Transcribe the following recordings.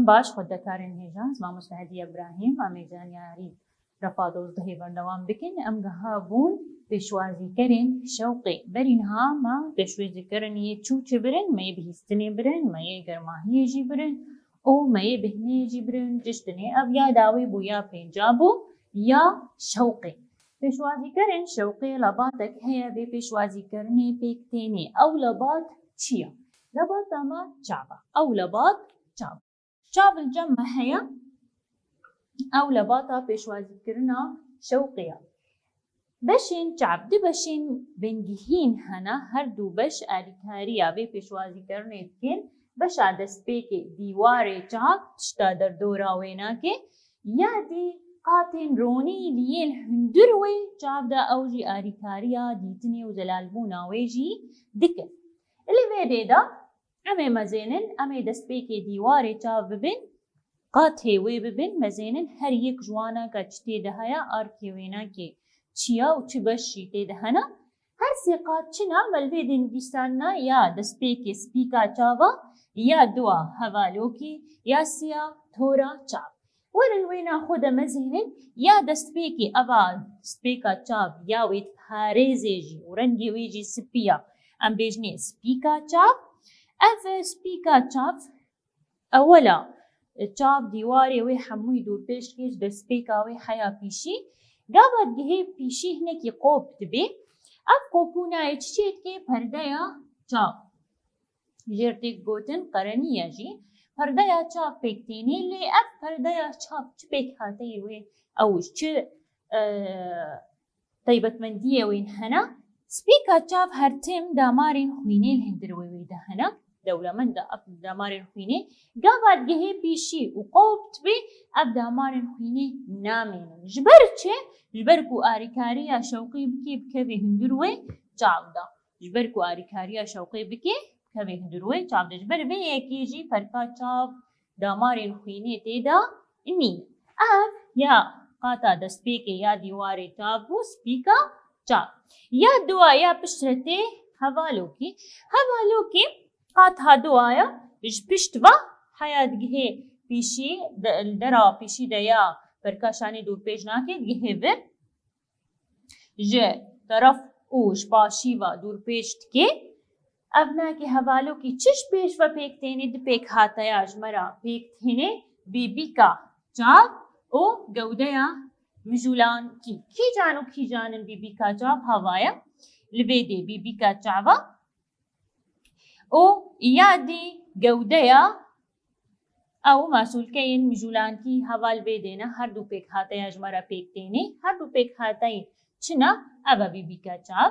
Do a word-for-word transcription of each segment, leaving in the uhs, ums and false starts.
Baş, xwedîkarên hêja, ez mamoste Hediye Îbrahîm, em ê zaniyarî refa dozdehê berdewam bikin. Em giha bûn pêşwazîkerên şewqê. Berî niha me pêşwazîkirinê yê çûçê birin, me yê bihîstinê birin, me yê germahiyê jî birin û me yê bihnê jî birin. Çi tişt e? Ev ya dawî bû, ya pênca bû, ya şewqê. Pêşwazîkerên şewqê lebatek heye vê pêşwazîkirinê pêk tênê. Ew lebat çi ye? Lebata me çav e. Ew lebat çav. Çav li cem me heye. Ew lebata pêşwazîkirina şewqê ye. Beşên çav, du beşên bingehîn hene. Her du beş alîkariya vê pêşwazîkirinê dikin. Beşa destpêkê dîwarê çav tişta derdora wê nake. Ya dî qatên ronî li yên hundir wê çav de ew jî alîkariya dîtinê û zelalbûna wê jî dikin. Li vê dê de em ê mezênin, em ê destpêkê dîwarê çav bibin, qatê wê bibin, mezênin her yek ji wana ka çi tê de heye, arkê wê nake çi ya û çi beş jî tê de hene. Her sê qat çi ne, me li vê dê nivîsandine ya destpêkê spîka çava, ya dua hevalokî, ya siya tora çav. Werin wêna xwe de mezênin, ya destpêkê eva destpêka çav ya wê diparêzê jî û rengê wê jî spî ya. Em bêjinê spîka çav. Ev spîka çav ewela çav dîwarê wê hemûyî dûrpêç dike ji destpêka wê heya pîşî. Gava digihê pîşî hinekî qop dibe. Ev qopûnayê çi çê dike? Perdeya çav. Jêr tê gotin qerenî ye jî. Perdeya çav pêk tênê, lê ev perdeya çav çi pêkhateyê wê ew ji çi, e, taybetmendiyê wê hene? Spîka çav her tim damarên xwînê li hundir wê wê de hene. Dewlemend e ev damarên xwînê. Gava digihê pîşî û qop dibe, ev damarên xwînê namînin. Ji ber çi? Ji ber ku arîkariya şewqê bike bikeve hundir wê çav de. Ji ber ku arîkariya şewqê bike, bikeve hundir wê çav de. Ji ber vê yekê jî perka çav, damarên xwînê tê de nîn. Ev ya qata destpêkê ya dîwarê çav bû, spîka çav. Ya dua ya piştre tê hevalokî. Hevalokî qata dua ya, ji pişt ve heya digihê pîşî, de, li dera pîşî de ya perka şanê dûrpêç nake, digihê vir. Ji teref û ji paşî ve dûrpêç dike. Ev nake hevalokî çi ji pêş ve pêk tênê, du pêkhateya ji me re pêk tênê, bîbîka çav û gewdeya mijûlankî. Kîjan û kîjan in bîbîka çav? Hava ye. Li vê dê bîbîka çava û ya dî gewdeya ew masûlkeyên mijûlankî heval vê dê ne, her du pêkhateya ji me re pêk tênê. Her du pêkhateyên çi ne? Ev e bîbîka çav.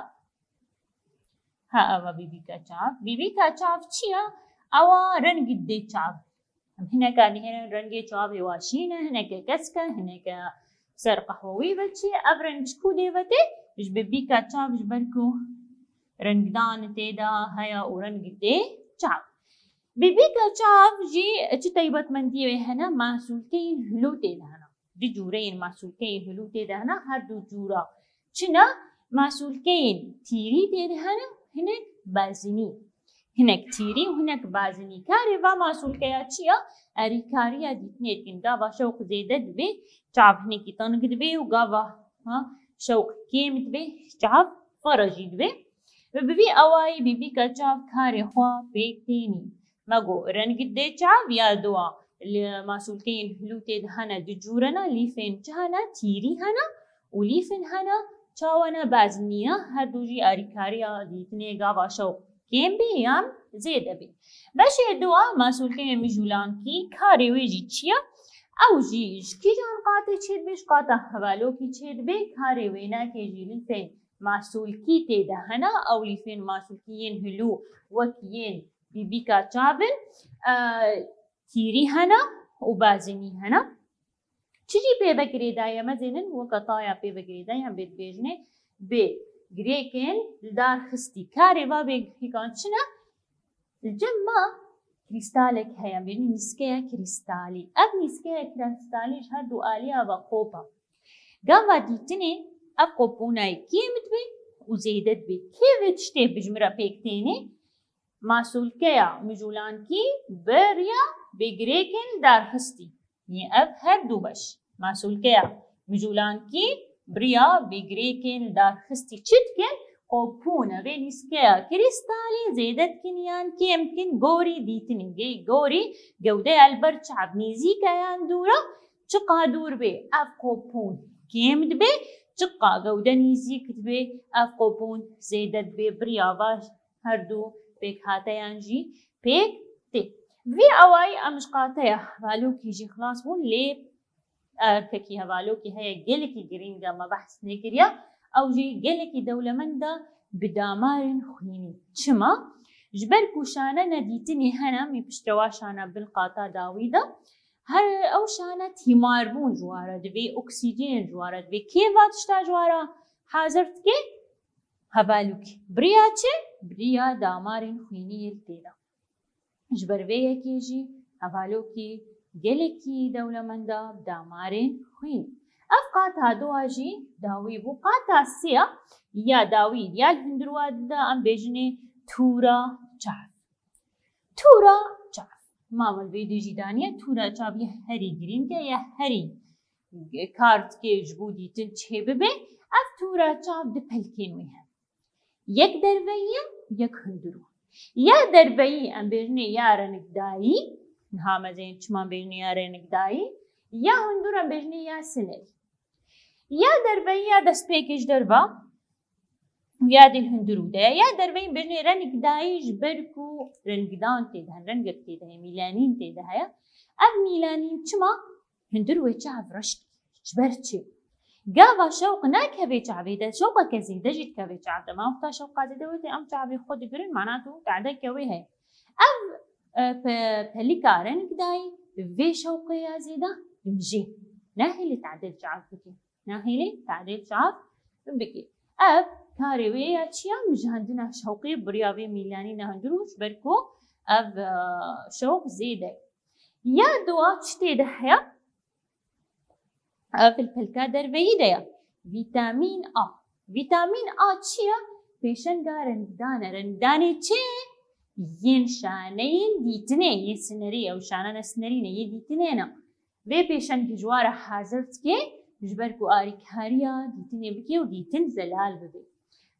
Ha, ev e bîbîka çav. Bîbîka çav çi ye? Ew e reng dê çav. Em hineka dihêlin rengê çavê wa şîn e, hineke kesk e, hineke ser qehwewî ve çi ye. Ev reng ji ku dê ve tê? Ji bîbîka çav, ji ber ku rengdan tê de heye û reng dê çav. Bîbîka çav jî çi taybetmendiyê wê hene? Masûlkeyên hilû tê de hene. Du cûreyên masûlkeyên hilû tê de hene, her du cûra çi ne? Masûlkeyên tîrî tê de hene, hinek bazinî. Hinek tîrî û hinek bazinî. Karê va masûlkeya çi ya? Erîkariya dîtinê dikin. Gava şewq zêde dibe, çav hinekî tenik dibe û gava, ha, şewq kêm dibe, çav fere jî dibe. Ve bi vî awayî bîbîka çav karê xwe pêk tênî. Me got reng dê çav ya dua li masûlkeyên hilûtê de hene, du cûre ne, lîfên çi hene? Tîrî hene û lîfên hene çawa ne, bazinî ne. Her du jî erîkariya dîtinê gava şewq kêm bê yan zêde bê. Beşê dua masûlkeyên mijûlankî, karê wê jî çi ye? Ew jî ji kîjan qatê çêdibe? Ji qata hevalokî çêdibe. Karê wênakê jî lîfên masûlkî tê de hene. Ew lîfên masûlkî yên hilû wek yên bîbîka çav in, e, tîrî hene û bazinî hene. Çi jî pê ve girêdaye? Mezênin weke taya pê ve girêdaye, em bê dibêjinê bê girêkên li dar xistî. Karê va bê girêkan çi ne? Li cem me krîstalek heye, em bêjin nîskeya krîstalî. Ev nîskeya krîstalî ji her du aliya ve qop e. Gava dîtinê ev qopûnayê kêm dibe û zêde dibe. Kê vê tiştê bi ji min re pêk tênê? Masûlkeya mijûlankî bi riya bêgirêkên darxistî. Yê ev her du beş. Masûlkeya mijûlankî bi riya bêgirêkên darxistî çi dikin? Qopûn, evê lîskeya krîstalî zêde dikin yan kêm dikin gorî dîtinê. Gê gorî gewdeya li ber çav nêzîk e yan dûr e. Çiqa dûr bê, ev qopûn kêm dibe, çiqa gewde nêzîk dibe, ev qopûn zêde dibe. Bi riya va her du pêkhateyan jî pêk tê. Vî awayî em ji qateya hevalokê jî xilas bûn, lê erkekî hevalokê heye gelekî girîng e, me behs nekiriye. Ew jî gelekî dewlemend e bi damarên xwînî. Çima? Ji ber ku şane nedîtinê hene, em ê piştre wa şane bin qata dawî de. Her ew şane tîmarbûn ji wa re divê, oksîjen ji wa re divê. Kê va tişta ji wa re hazir dike? Hevalokê. Bi riya çi? Bi riya damarên xwînî yên tê de. Ji ber vê yekê jî hevalokê gelekî dewlemend e bi damarên xwînî. Ev qata dua jî dawî bû. Qata sê ya dawî ya li hundir wa de em bêjinê tûra çav. Tûra çav. Ma me vê dê jî daniye, tûra çav ya herî girîng e, ya herî kar dike ji bo dîtin çêbibe. Ev tûra çav du pelkên wê hene. Yek derveyî ye, yek hundir û. Ya derveyî em bêjinê ya renigdayî, niha me zên çima bêjinê ya renigdayî, ya hundir em bêjinê ya sinerî. Ya derveyî ya destpêkê ji derva û ya dê hundir û de ye. Ya derveyî bêjinê renigdayî ji ber ku rengidan tê de hene, rengek tê de heye, mîlanîn tê de heye. Ev mîlanîn çima? Hundir wê çav reş dike. Ji ber çi? Gava şewq nakeve çavê de, şewqeke zêde jî dikeve çav de. Ma wexta şewqa zêde wê tê, em çavê xwe digirin, mana tu tadeke wê heye. Ev, e, pe-, pelika rengdayî vê şewqê ya zêde dimijê. Nahêlê tadê çav bike. Nahêlê tadê çav bike. Ev karê wê ya çi ya? Mijandina şewqê bi riya vê mîlanîna hundir û ji ber ku ev, e, şewq zêde ye. Ya dua çi tê de heye? Ev li pelka derveyî de ye. Vîtamîn A. Vîtamîn A çi ye? Pêşenga rengdan e. Rengdanê çi? Yên şaneyên dîtinê, yên sinerî, ew şanene sinerî ne, yê dîtinê ne. Vê pêşengê ji wa re hazir dike, ji ber ku arîkariya dîtinê bike û dîtin zelal bibe.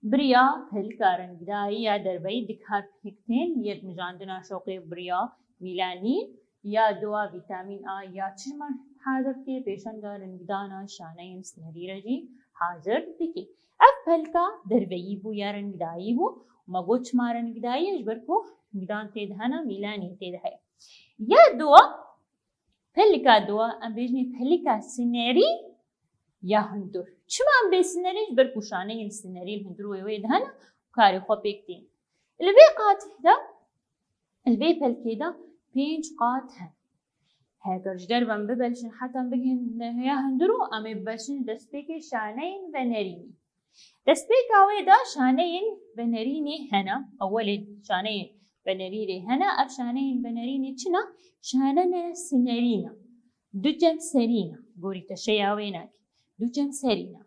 Bi riya pelika rengdayî ya derveyî dikar pêk tên, yê mijandina şewqê bi riya mîlanîn ya dua vîtamîn A ya çi ji me hazir dike, pêşenga rengdana şaneyên sinerî re jî hazir dike. Ev pelika derveyî bû ya rengdayî bû. Me got çima rengdayî ye? Ji ber ku rengdan tê de hene, mîlanîn tê de heye. Ya dua, pelika dua, em bêjinê pelika sinerî ya hundir. Çima em bê sinerî? Ji ber ku şaneyên sinerî li hundir wê wê de hene û karê xwe pêk tên. Li vê qatê de, li vê pelkê de pênc qat hene. Heger ji derve em bibeşin heta em bigihên ya hundir û em ê bibeşin destpêkê şaneyên venerînê. Destpêka wê de şaneyên venerînê hene. Ewelê şaneyên venerînê hene. Ev şaneyên venerînê çi ne? Şanene sinerî ne. Du cem serî ne. Gorî teşeya wê nake. Du cem serî ne.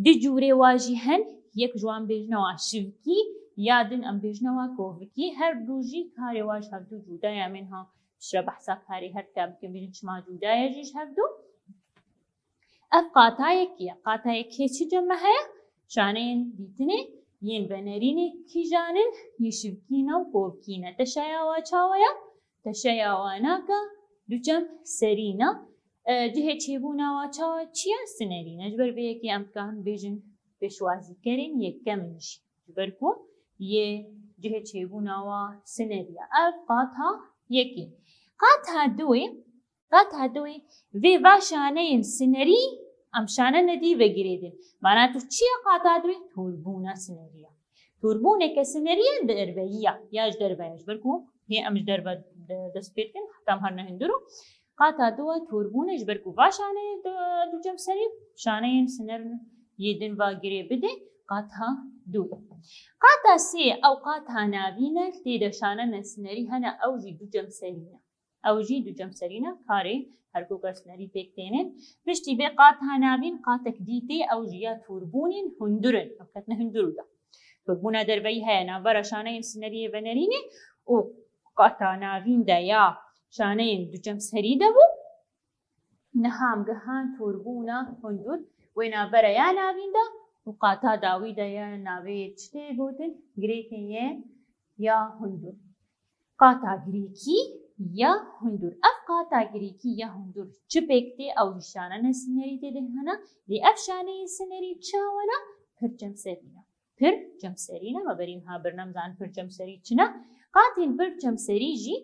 Du cûrê wa jî hen. Yek ji wan bêjine wa şivkî, ya din em bêjine wa kovikî. Her du jî karê wa ji hevdu cuda ye. Em ê niha piştre behsa karê her ka bikin, bêjin çima cuda ye jî ji hevdu. Ev qata yekê ye. Qata yekê çi cem me heye? Şaneyên dîtinê yên venerînê kîjan in? Yê şivkî ne û kovkî ne. Teşeya wa çawa ye? Teşeya wa nake, du cem serî ne. E, cihê çêbûna wa çawa çi ye? Sinerî ne. Ji ber vê yekê em dikarin bêjin pêşwazîkerên yekem in jî. Ji ber ku yê cihê çêbûna wa sinerî ye. Ev qata yekê. Qata duwê, qata duwê vê va şaneyên sinerî em şanene dî vegirêdin. Mana tu çi ye qata duwê? Torbûna sinerî ye. Torbûneke sinerî ye derveyî ye. Ya ji derve ye. Ji ber ku hê em ji derve de-, dest pê dikin, heta em herine hundir û qata duwa torbûn e, ji ber ku va şaneyê du-, du cem serî, şaneyên siner yê din va girê bide, qata duwê. Qata sê, ew qata navîn e, tê de şanene sinerî hene, ew jî du cem serî ne. Ew jî du cem serî ne, karê herkoka sinerî pêk tênin. Piştî vê qata navîn qatek dî tê, ew jî ya torbûnên hundir in. Ew ketine hundir de. Torbûna derveyî heye navbera şaneyên sineriyê venerînê û qata navîn de ya şaneyên ducemserî de bû. Niha em gihan tûrbûna hundur wê navbera ya navîn de û qata dawî de ya navê çi tê gotin? Girêkê yê ya hundur. Qata girêkî ya hundur. Ev qata girêkî ya hundur çi pêk tê? Ew jî şaneyên sinerî tê de hene. Lê ev şaneyên sinerî çawa ne? Pir cemserî ne. Pir cemserî ne. Me berî niha bir nemzan pir cemserî çi ne. Qatên pir cemserî jî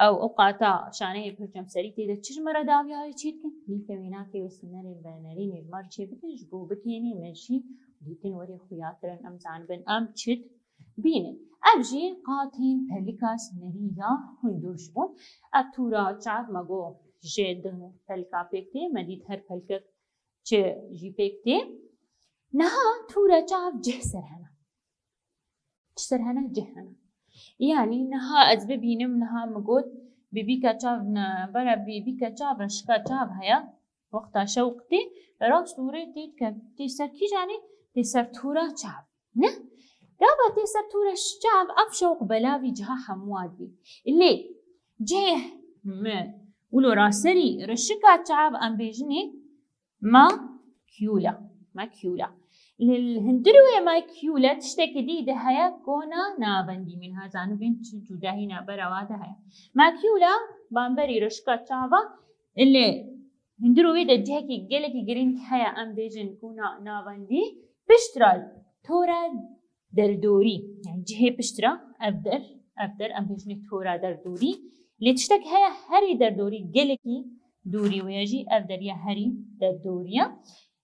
ew, ew qata şaneyê pir cemserî tê de çi ji me re dawiya wê çê dikin? Lîfê wênakê wê sinerên venerînê ji me re çê bikin, ji bo bikênê me jî dîtin werê xuyatir in, em zanibin em çi bînin. Ev jî qatên pelika sinerî ya hundur ji bo. Ev tûra çav me got ji du pelika pêk tê, me dît her pelkek çi jî pêk tê. Niha tûra çav cih ser hene. Çi ser hene? Cih hene. Yanî niha ez bibînim, niha min got, bîbîka çav ne, bere bîbîka çav, reşika çav heye. Wexta şewq tê, rast û rê tê dike, tê ser kîjanê? Tê ser tûra çav. Ne? Gava tê ser tûra ş-, çav, ev şewq belavî ciha hemû dibî. Lê cihê mi wilo raserî reşika çav em bêjinê makûla. Makûla. Li, li hundir wê makûla tiştekî dî de heye, kona navendî. Min ha zanibin çi cudahî navbera wa de heye. Makûla bamberî reşika çav e, lê hundir wê de cihekî gelekî girîng heye, em bêjin kona navendî. Piştre tora derdorî. Yanî cihê piştre ev der, ev der, em bêjinê tora derdorî. Lê tiştek heye herî derdorî, gelekî dûrî wê ye jî ev der ya herî derdorî ye.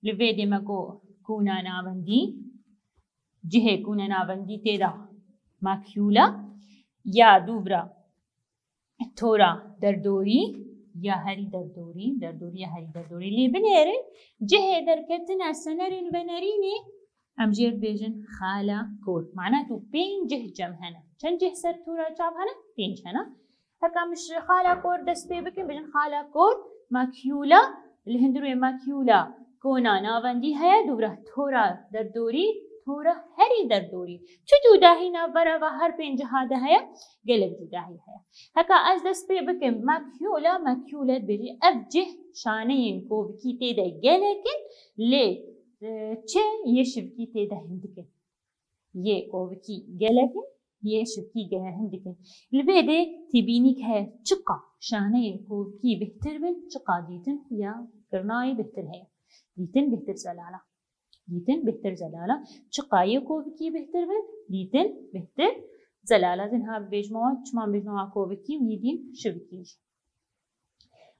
Li vê dê me got kona navendî, cihê kona navendî tê de makûla ya dûvra tora derdorî ya herî derdorî, derdorî ya herî derdorî. Lê binêrin cihê derketina sinerên venerînê em jê re dibêjin xala kor. Mana tu pênc cih cem hene. Çend cih ser tora çav hene? Pênc hene. Heka min ji xala kor dest pê bikin, bêjin xala kor, makûla, li hundir wê makûla kona navendî heye, dûvra tora derdorî, tora herî derdorî. Çi cudahî navbera va her pênc ciha de heye? Gelek cudahî heye. Heka ez dest pê bikim, makûla, makûla dibêjî ev cih şaneyên kovikî tê de gelek in, lê, e, çi yê şivikî tê de hindik in. Yê kovikî gelek in, yê şivikî ge-, hindik in. Li vê dê têbînîk heye, çiqa şaneyên kovikî bêhtir bin, çiqa dîtin xuya kirina wê bêhtir heye. Dîtin bêhtir zelal e. Dîtin bêhtir zelal e. Çiqa yê kovikî bêhtir bin, dîtin bêhtir zelal e. Ez ê niha bibêjime we, çima bêjime we kovikî û yê dîn şivikî jî.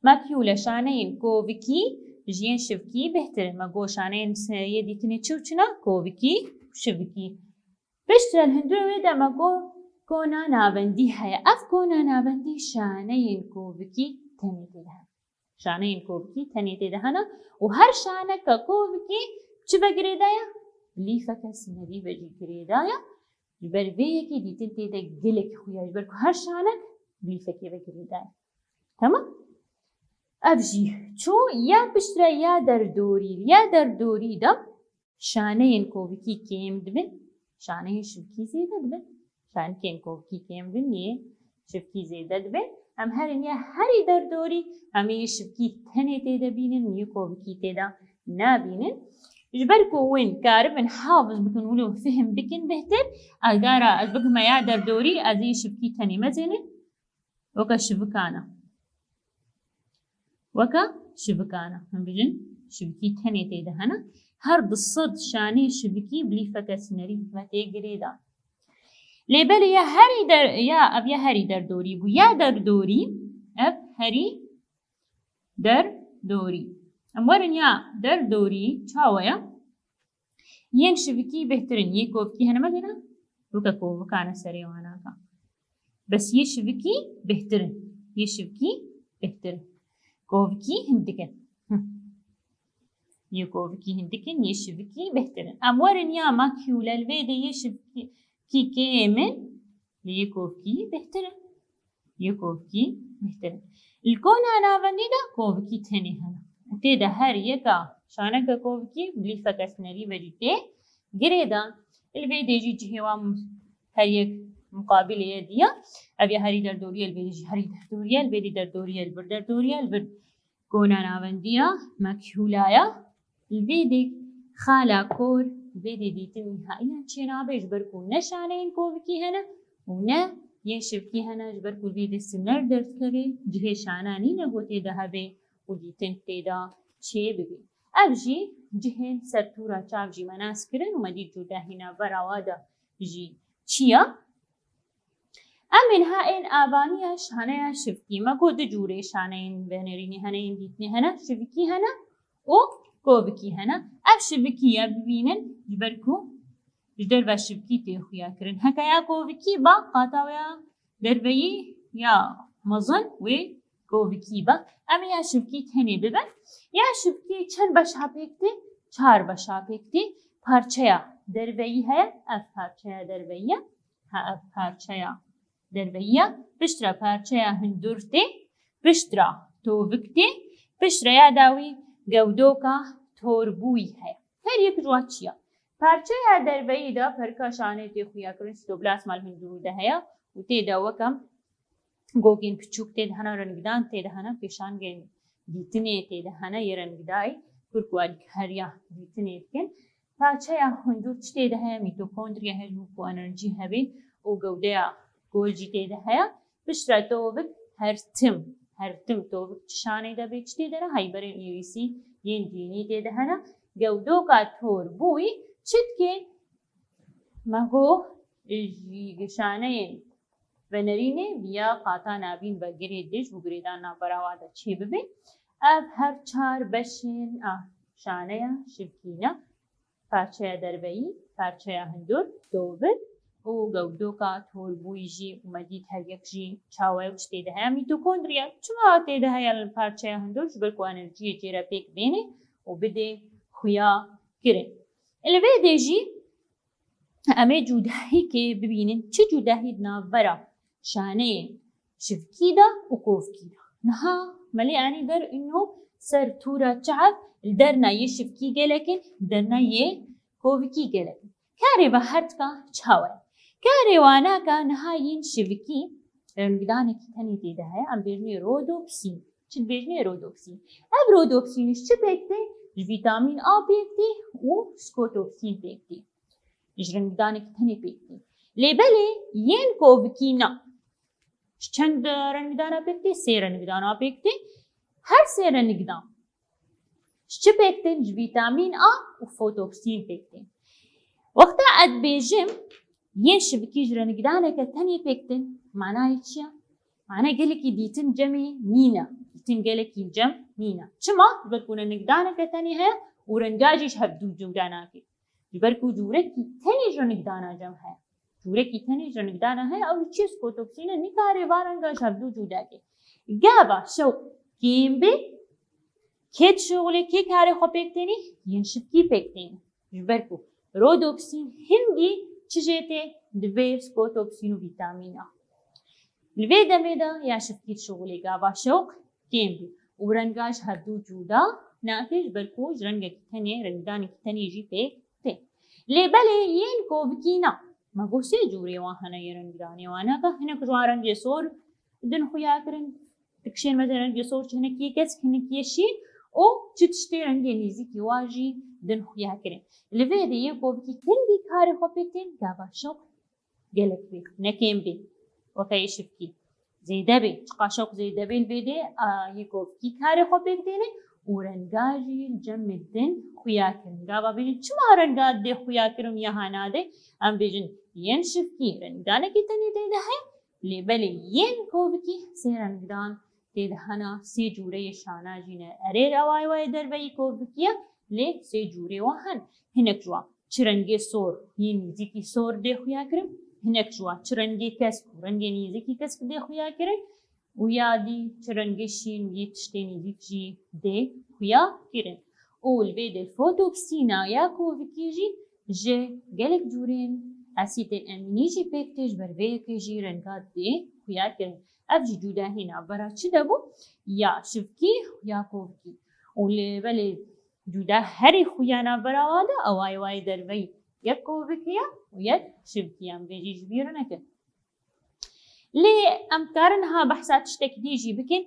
Makûla şaneyên kovikî ji yên şivikî bêhtir in. Me got şaneyên se-, yê dîtinê çi û çi ne? Kovikî û şivikî. Piştre li hundirê wê de me got kona navendî heye. Ev kona navendî şaneyên kovikî tenê tê de hene. Şaneyên kovikî tenê tê de hene û her şaneke kovikî çi ve girêdaye? Lîfeke sinerî ve jî girêdaye. Ji ber vê yekê dîtin tê de gelekî xuya, ji ber ku her şanek bi lîfekê ve girêdaye. Tamam? Ev jî çû ya piştre ya derdorî. Ya derdorî de şaneyên kovikî kêm dibin, şaneyên şivikî zêde dibin. Şanekên kovikî kêm bin, yê şivikî zêde dibin. Em herin ya herî derdorî, em ê yê şivikî tenê tê de bînin, yê kovikî tê de nabînin. Ji ber ku win karibin hafiz bikin, wilo fihim bikin bêhtir, ez gara ez bigihme ya derdorî, ez ê yê şivikî tenê mezênin. Weke şivikan e. Weke şivikan e. Hûn bijin, şivikî tenê tê de hene. Her du sed şanê şivikî bi lîfeke sinerî ve tê girêdan. Lê belê ya herî der-, ya ev ya herî derdorî bû. Ya derdorî, ev herî derdorî. Em werin ya derdorî çawa ye? Yên şivikî bêhtir in, yê kovikî hene me dêne? Weke kovikane serê wana ka. Bes yê şivikî bêhtir in. Yê şivikî bêhtir in. Kovikî hindik in. Hi. Yê kovikî hindik in, yê şivikî bêhtir in. Em werin ya makî û lelvê de yê şivikî kêm in, lê yê kovikî bêhtir in. Yê kovikî bêhtir in. Li kona navendî de kovikî tenê hene. Û tê de her yeka şaneke kovikî bi lîfeke sinerî ve jî tê girêdan. Li vê dê jî cihê wan her yek muqabilê ye diya. Ev ya herî derdorî ye, li vêrî jî herî derdorî ye, li vêrî derdorî ye, li vir derdorî ye, li vir kona navendiya mekhûla ye. Li vê dê xala kor, li vê dê dîtin nihaiyan çênabe, ji ber ku ne şaneyên kovikî hene û ne yên şivkî hene, ji ber ku li vê dê siner derdikeve, cihê şana nîne ku tê de hebe û dîtin tê de çê bibe. Ev jî cihên ser tûra çav jî me nas kirin û me dît cûdahî navbera wa de jî çi ye. Em ê niha ên avaniya şaneya şivkî. Me got du cûrê şaneyên venerînê hene, yên dîtinê hene, şivikî hene û kovikî hene. Ev şivikî ye, bibînin, ji ber ku ji derve şivkî tê xuya kirin. Heke ya kovikî ba, qata wê ya derveyî ya mezin wê kovikî be. Em ê ya şivkî tenê bibin. Ya şivkî çend beşa pêk tê? Çar beşa pêk tê. Parçeya derveyî heye. Ev parçeya derveyî ye. Ha, ev parçeya derveyî ye. Piştre parçeya hundur tê. Piştre tovik tê. Piştre ya dawî gewdoka torbûyî heye. Her yek ji wa çi ye? Parçeya derveyî de perka şanê tê xuya kirin, sîtoplasma li hundur de heye û tê de weke gogên piçûk tê de hene, rengdan tê de hene, pêşangên dîtinê tê de hene, yê rengdayî, kur ku alîkariya dîtinê dikin. Parçeya hundur çi tê de heye? Mîtokondriya heye, ji bo ku enerjî hebe û gewdeya gol jî tê de heye. Piştre tovik hertim, hertim tovik çi şanê de bê çi tê de hene? Heyberên êrîsî yên dînî tê de hene. Gewdoka torbûyî çi dike? Me got, ji şaneyên venerînê viya qata navîn ve girê dij û girêdan navbera wa de çê bibe. Ev her çar beşên a şaneya şivkî ne. Parçeya derveyî, parçeya hundur, tovik û gewdoka torbûyî jî û me dît her yek jî çawa ye û çi tê de heye. Mîtokondriya çima tê de heye li parçeya hundur? Ji ber ku enerjiyê jê re pêk bêne û bidê xuya kirin. Li vê dê jî em ê cûdahîkê bibînin. Çi cûdahî di navbera şaneyê şivkî de û kovkî de? Niha me lê anî ber ino ser tûra çav, li derna yê şivkî gelek in, li derna yê kovikî gelek in. Karê ve her tika çawa ye? Karê wana ka niha yên şivkî rengdanekî tenê tê de heye, em bêjinê rodopsîn. Çi dibêjinê rodopsîn? Ev rodopsîn ji çi pêk tê? Ji vîtamîn A pêk tê û skotopsîn pêk tê. Ji rengdanekî tenê pêk tê. Lê belê yên kovikî na. Ji çend rengdana pêk tê? Sê rengdana pêk tê. Her sê rengdan ji çi pêk tên? Ji vîtamîn A û fotopsîn pêk tên. Wexta ez dibêjim, yên şivikî ji rengdaneke tenê pêk tên, manayê çi ye? Mane gelekî dîtin cemê nîne. Dîtin gelekî cem nîne. Çima? Ji ber ku rengdaneke tenê heye û renga jî ji hevdû cuda nake. Ji ber ku cûrekî tenê ji rengdana cem heye. Cûrekî tenê ji rengdana heye, ew çi ye? Skotopsîn e, nikare va renga ji hevdû cuda ke. Gava şewq kêm bê, kê dişuxulê, kê karê xwe pêk tênê? Yên şivkî pêk têne. Ji ber ku rodopsîn hingî çi jê tê? Divê skotopsîn û vîtamîn A. Li vê demê de ya şivkî dişuxulê, gava şewq kêm bî û renga ji hevdû cuda nake, ji ber ku ji rengekî tenê, rengdanekî tenê jî pêk tê. Lê belê yên kovikî na. Me got sê cûrê wan hene yê rengdanê wan. Naka hinek ji wan rengê sor din xuya kirin. Dikişên me rengê sor, çi hinek yê kesk, hinek yê şîn û çi tiştê rengê nêzîkî wa jî din xuya kirin. Li vê de yê kovikî hingî karê xwe pêk tên, gava şewq gelek bê, ne kêm bê. Weke yê şivkî zêde bê. Çiqa şewq zêde bê li vê dê, a, yê kovkî karê xwe pêk têne û renga jî li cem me din xuya kirin. Gava bêjin, çima renga dê xuya kirin ya hana dê? Em bêjin, yên şivkî rengdanekî tenê tê de heye, lê belê yên kovkî sê rengdan tê de hene, sê cûreyê şana jî ne. Erê, rewayê wayê derveyî kovkî ye, lê sê cûrê wa hene. Hinek ji wan çi rengê sor, yên nêzîkî sor dê xuya kirin, hinek ji wan çi rengê kesk û rengê nêzîkî kesk dê xuya kirin û ya dî çi rengê şîn yê tiştê nêzîk jî dê xuya kirin. Û li vê de fotopsîna ya kovikî jî ji gelek cûrên esîdên emînî jî pêk tê, ji ber vê yekê jî renga dê xuya kirin. Ev jî cudahî navbera çi de bû? Ya şivkî ya kovikî. Û lê belê cuda herî xuya navbera wa de, ew wayê wayê derveyî yek kovikî ye û yek şivkî ye. Em vê jî ji bîr nekin. Lê em karin ha behsa tiştek dî jî bikin.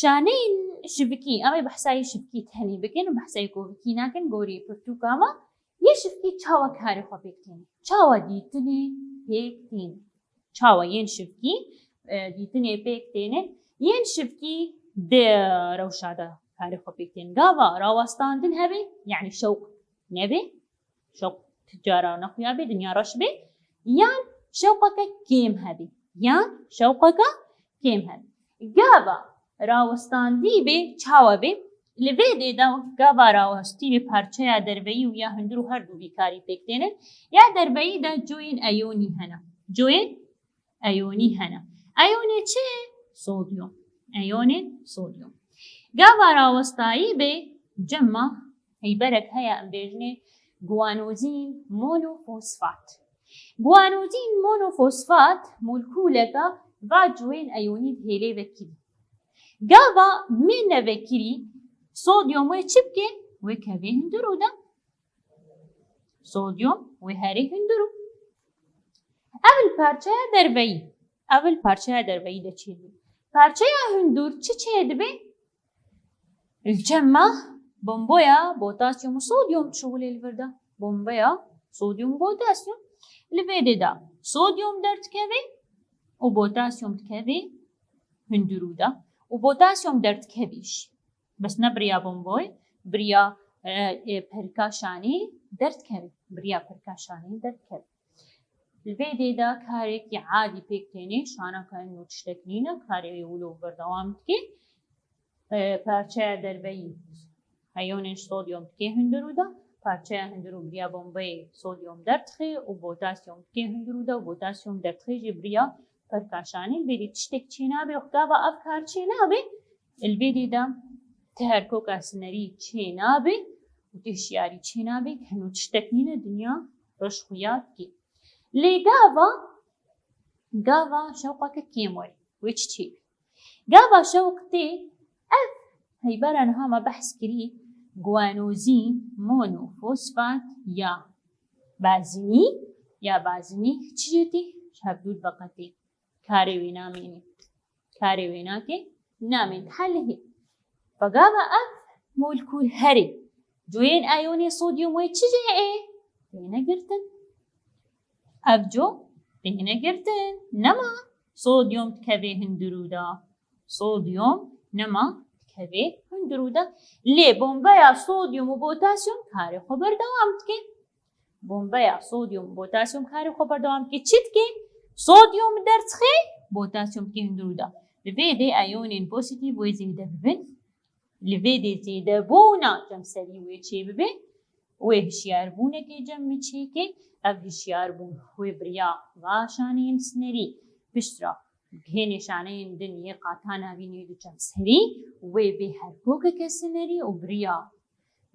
Şaneyên şivikî, em ê behsa yê şivikî tenê bikin û behsa yê kovikî nakin, gorî pirtûka me. Yê şivikî çawa karê xwe pêk têne? Çawa dîtinê pêk têne? Çawa yên şivikî, e, dîtinê pêk têne? Yên şivikî di rewşa de karê xwe pêk têne. Gava rawestandin hebe, yanî şewq nebe, şewq cara nexuya be, dinya reş be, yan şewqeke kêm hebe, yan şewqeke kêm hebe. Gava rawestandî be, çawa be? Li vê dê de gava rawestî be parçeya derveyî û ya hundir û her du vî karî pêk têne. Ya derveyî de coyên eyonî hene. Coyên eyonî hene. Eyonê çi? Sodyum. Eyonên sodyum. Gava rawestayî be cema heyberek heye, em bêjinê guanozîn monofosfat. Guanozîn monofosfat molekûleka va coyên eyonî dihêlê vekirî. Gava mê nevekirî sodyum wê çi bike? Wê kevê hundirû de. Sodyum wê herê hundirû. Ev li parçeya derveyî. Ev li parçeya derveyî de çêdibe. Parçeya hundur çi çêdibe? Li cema bomboya potasyum û sodyum dişuxulê li vir de. Bombeya sodyum û potasyum. Li vê dê de sodyum derdikeve û potasyum dikeve hundirû de. Û potasyum derdikevî jî. Bes ne biriya bomboy, biriya, e, e, perika şanî derdikeve. Biriya perika şanî derdikeve. Li vê dê de karekî adî pêk têne, şanaka nû tiştek nîne, karê wilo berdewam dike. E, parçeya derveyî eyonên sodyum dike hundirû de, parçeya hundirû biriya bombeyê sodyum derdixe û potasyum dike hundirû de û potasyum derdixe jî biriya perika şanî. Li vê dê tiştek çênabe, gava ev kar çênabe, li vê dê de ti herkoka sinerî çênabe û ti hişyarî çênabe, heno tiştek nîne, dinya reş xuya dike. Lê gava, gava şewqeke kêm were, wê çi çêbe? Gava şewq tê, ev heybera niha me behs kirî, guanozîn monofosfat ya bazinî, ya bazinî çi jê tê? Ji hevdû diveqetê. Karê wê namêne. Karê wê nake, namên helihê. Vegava ev molekûl herê. Coyên eyonê sodyum wê çi jê ê? Têne girtin. Ev co têne girtin. Nema sodyum dikevê hundirû de. Sodyum nema dikevê hundirû de. Lê bombeya sodyum û potasyum karê xwe berdewam dike. Bombeya sodyum û potasyum karê xwe berdewam dike. Çi dike? Sodyum derdixe, potasyum dike hundirû de. Li vê dê eyonên pozîtîf wê zêde bibin. Li vê dê zêdebûna cemserî wê çêbibe. Wê hişyarbûnekê cem min çêke. Ev hişyarbûn wê biriya va şaneyên sinerî piştre hê nîşaneyên din yê qata navîn yê du cemserî wê bê herkokeke sinerî û biriya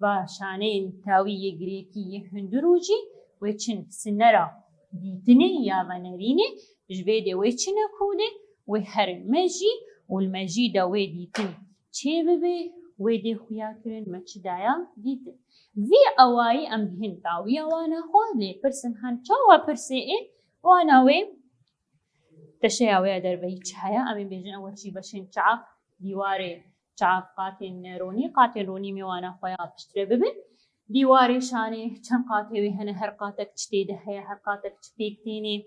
va şaneyên tawî yê girêkî yê hundirû jî wê çin sinera dîtinê ya venerînê, ji vê dê wê çine kûdê, wê herin mejî û li mejî de wê dîtin çê bibe, wê dê xuya kirin me çi daya dîtin. Vî awayî em bihên dawiya wana xwe, lê pirsin hen çawa pirsê ê wana wê Teşeya wê ya derveyî çi heye? Em ê bêjin ew jî beşên çav, dîwarê çav, qatên ronî, qatên ronî mêwana xwe ya piştre bibin. Dîwarê şanê çend qatê wê hene, her qatek çi tê de heye, her qatek çi pêk tênê.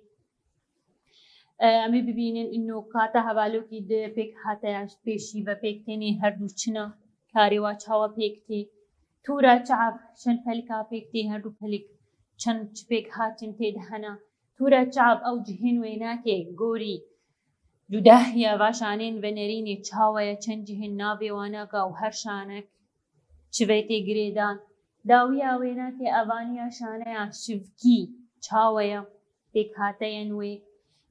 E, em ê bibînin ino qata hevalokî di pêk hate ya pêşî ve pêk tênê, her du çina karê wa çawa pêk tê. Tûra çav çend pelika pêk tê, her du pelik çend çi pêk hatin tê de hene. Tûra çav ew cihên wênakê gorî cudahiya va şanên venerînê çawa ye, çend cihên navê wanaka û her şanek çi ve tê girêdan. Dawiya wênakê evaniya şaneya şivkî çawa ye, pêkhateyên wê.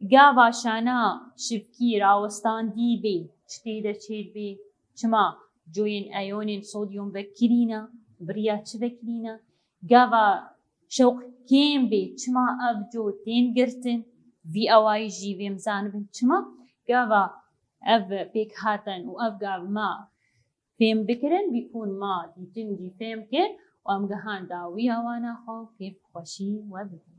Gava şana şivkî rawestandî bê, çi tê de çêdibê, çima coyên eyonên sodyum vekirîne, biriya çi vekirîne. Gava şewq kêm bê, çima ev co tên girtin? Vî awayî jî vêm zanibin çima gava ev pêk hatin û ev gav ma fêm bikirin, bîkûn ma dîtin jî fêm kir û em gihan dawiya wana xwe kêf xweşî we bibin.